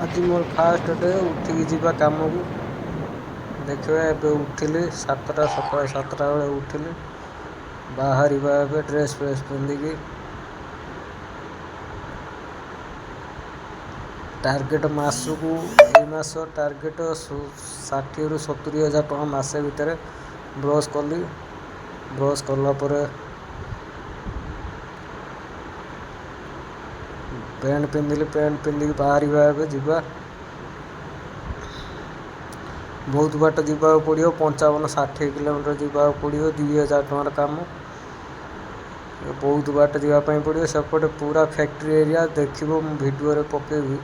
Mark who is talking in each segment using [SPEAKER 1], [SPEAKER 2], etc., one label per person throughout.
[SPEAKER 1] ଆଜି ମୋର first day, ଉଠିକି ଯିବା କାମକୁ। ଦେଖିବା, ଏବେ ଉଠିଲି 7ଟା, ସକାଳ 7ଟା ବେଳେ ଉଠିଲି। ବାହାରିବା ଏବେ ଡ୍ରେସ୍ ଫ୍ରେସ୍ ପିନ୍ଧିକି। ଟାର୍ଗେଟ୍ ମାସକୁ, ଏଇ ମାସ ଟାର୍ଗେଟ୍ 60ରୁ 70 ହଜାର ଟଙ୍କା ମାସେ ଭିତରେ। ବ୍ରସ୍ କଲି। ବ୍ରସ୍ କଲା ପରେ ପ୍ୟାଣ୍ଟ ପିନ୍ଧିଲି। ପ୍ୟାଣ୍ଟ ପିନ୍ଧିକି ବାହାରିବା ଏବେ, ଯିବା। ବହୁତ ବାଟ ଯିବାକୁ ପଡ଼ିବ, 55-60 କିଲୋମିଟର ଯିବାକୁ ପଡ଼ିବ। 2000 ଟଙ୍କାର କାମ, ବହୁତ ବାଟ ଯିବା ପାଇଁ ପଡ଼ିବ। ସେପଟେ ପୁରା ଫ୍ୟାକ୍ଟ୍ରି ଏରିଆ ଦେଖିବ, ମୁଁ ଭିଡ଼ିଓରେ ପକେଇବି।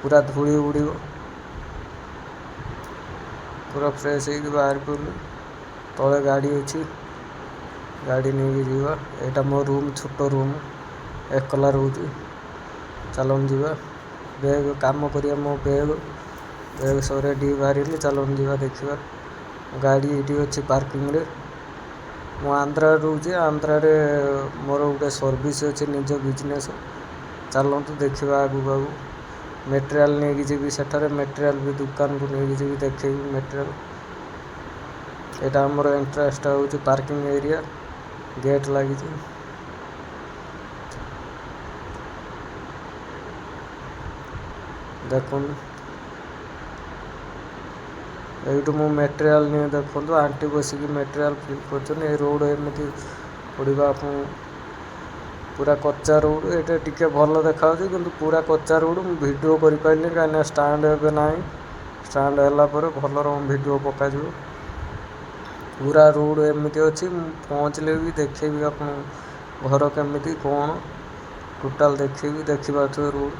[SPEAKER 1] ପୁରା ଧୂଳି ଉଡ଼ିବ। ପୁରା ଫ୍ରେଶ୍ ହେଇକି ବାହାରି ପଡ଼ିଲି। ତଳେ ଗାଡ଼ି ଅଛି, ଗାଡ଼ି ନେଇକି ଯିବା। ଏଇଟା ମୋ ରୁମ୍, ଛୋଟ ରୁମ୍, ଏକଲା ରହୁଛି। ଚାଲନ୍ତୁ ଯିବା। ବ୍ୟାଗ୍, କାମ କରିବା ମୋ ବ୍ୟାଗ୍, ବ୍ୟାଗ୍ ସବୁ ରେଡ଼ି। ବାହାରିଲି, ଚାଲନ୍ତୁ ଯିବା, ଦେଖିବା। ଗାଡ଼ି ଏଇଠି ଅଛି ପାର୍କିଂରେ। ମୁଁ ଆନ୍ଧ୍ରାରେ ରହୁଛି। ଆନ୍ଧ୍ରାରେ ମୋର ଗୋଟେ ସର୍ଭିସ୍ ଅଛି, ନିଜ ବିଜନେସ୍। ଚାଲନ୍ତୁ ଦେଖିବା ଆଗକୁ ଆଗକୁ। ମେଟେରିଆଲ୍ ନେଇକି ଯିବି ସେଠାରେ, ମେଟେରିଆଲ୍ ବି ଦୋକାନକୁ ନେଇକି ଯିବି, ଦେଖେଇବି ମେଟେରିଆଲ୍। ଏଇଟା ଆମର ଏଣ୍ଟ୍ରାନ୍ସଟା ହେଉଛି, ପାର୍କିଂ ଏରିଆ, ଗେଟ୍ ଲାଗିଛି। ଦେଖନ୍ତୁ, ଏଇଠୁ ମୁଁ ମେଟେରିଆଲ୍ ନିଏ। ଦେଖନ୍ତୁ, ଆଣ୍ଟି ବସିକି ମେଟେରିଆଲ୍ ଫିଲ୍ କରୁଛନ୍ତି। ଏ ରୋଡ଼ ଏମିତି ପଡ଼ିବ ଆପଣଙ୍କୁ, ପୁରା କଚ୍ଚା ରୋଡ଼। ଏଇଟା ଟିକେ ଭଲ ଦେଖାଯାଉଛି, କିନ୍ତୁ ପୁରା କଚ୍ଚା ରୋଡ଼। ମୁଁ ଭିଡ଼ିଓ କରିପାରିଲିନି, କାହିଁକିନା ଷ୍ଟାଣ୍ଡ ଏବେ ନାହିଁ। ଷ୍ଟାଣ୍ଡ ହେଲା ପରେ ଭଲ ଭିଡ଼ିଓ ପକାଯିବ। ପୁରା ରୋଡ଼ ଏମିତି ଅଛି। ମୁଁ ପହଞ୍ଚିଲେ ବି ଦେଖେଇବି ଆପଣଙ୍କୁ, ଘର କେମିତି କ'ଣ ଟୋଟାଲ୍ ଦେଖେଇବି। ଦେଖିପାରୁଥିବେ, ରୋଡ଼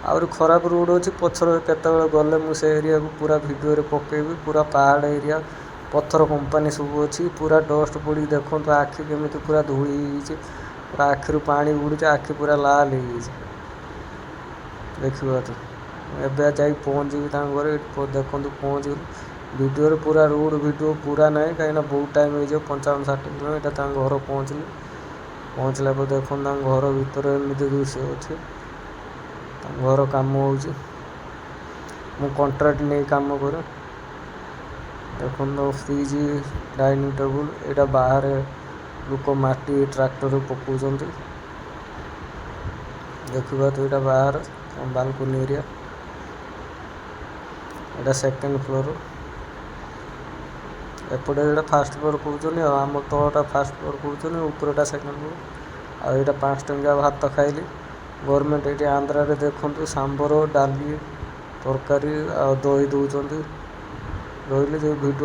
[SPEAKER 1] ଆହୁରି ଖରାପ ରୋଡ଼ ଅଛି। ପଛରେ କେତେବେଳେ ଗଲେ ମୁଁ ସେ ଏରିଆକୁ ପୁରା ଭିଡ଼ିଓରେ ପକେଇବି। ପୁରା ପାହାଡ଼ ଏରିଆ, ପଥର କମ୍ପାନୀ ସବୁ ଅଛି। ପୁରା ଡଷ୍ଟ ପଡ଼ିକି, ଦେଖନ୍ତୁ ଆଖି କେମିତି ପୁରା ଧୂଳି ହେଇଯାଇଛି। ପୁରା ଆଖିରୁ ପାଣି ଉଡ଼ୁଛି, ଆଖି ପୁରା ଲାଲ ହେଇଯାଇଛି, ଦେଖିପାରୁଥିବେ। ଏବେ ଯାଇ ପହଞ୍ଚିବି ତାଙ୍କ ଘରେ। ଏଠି ଦେଖନ୍ତୁ, ପହଞ୍ଚିଗଲି। ଭିଡ଼ିଓରେ ପୁରା ରୋଡ଼ ଭିଡ଼ିଓ ପୁରା ନାହିଁ, କାହିଁକିନା ବହୁତ ଟାଇମ୍ ହେଇଯିବ, 55-60 କିଲୋମିଟର। ଏଇଟା ତାଙ୍କ ଘର, ପହଞ୍ଚିଲି। ପହଞ୍ଚିଲା ପରେ ଦେଖନ୍ତୁ, ତାଙ୍କ ଘର ଭିତରେ ଏମିତି ଦୃଶ୍ୟ ଅଛି। ତାଙ୍କ ଘର କାମ ହେଉଛି। ମୁଁ କଣ୍ଟ୍ରାକ୍ଟ ନେଇ କାମ କରେ। ଦେଖନ୍ତୁ, ଫ୍ରିଜ୍, ଡାଇନିଂ ଟେବୁଲ୍। ଏଇଟା ବାହାରେ ଲୋକ ମାଟି ଟ୍ରାକ୍ଟରରେ ପକାଉଛନ୍ତି। ଦେଖିପାରୁଥିବେ, ଏଇଟା ବାହାର ବାଲକୋନି ଏରିଆ। ଏଇଟା ସେକେଣ୍ଡ ଫ୍ଲୋର। ଏପଟେ ଏଇଟା ଫାଷ୍ଟ ଫ୍ଲୋର କହୁଛନ୍ତି, ଆଉ ଆମ ତଳଟା ଫାଷ୍ଟ ଫ୍ଲୋର କହୁଛନ୍ତି, ଉପରଟା ସେକେଣ୍ଡ ଫ୍ଲୋର। ଆଉ ଏଇଟା 5 ଟଙ୍କିଆ ଭାତ ଖାଇଲି। ଗଭର୍ଣ୍ଣମେଣ୍ଟ ଏଇଠି ଆନ୍ଧ୍ରାରେ ଦେଖନ୍ତୁ, ସାମ୍ବର, ଡାଲି, ତରକାରୀ ଆଉ ଦହି ଦେଉଛନ୍ତି। ରହିଲି ଯେଉଁ ଭିଡ଼ିଓ।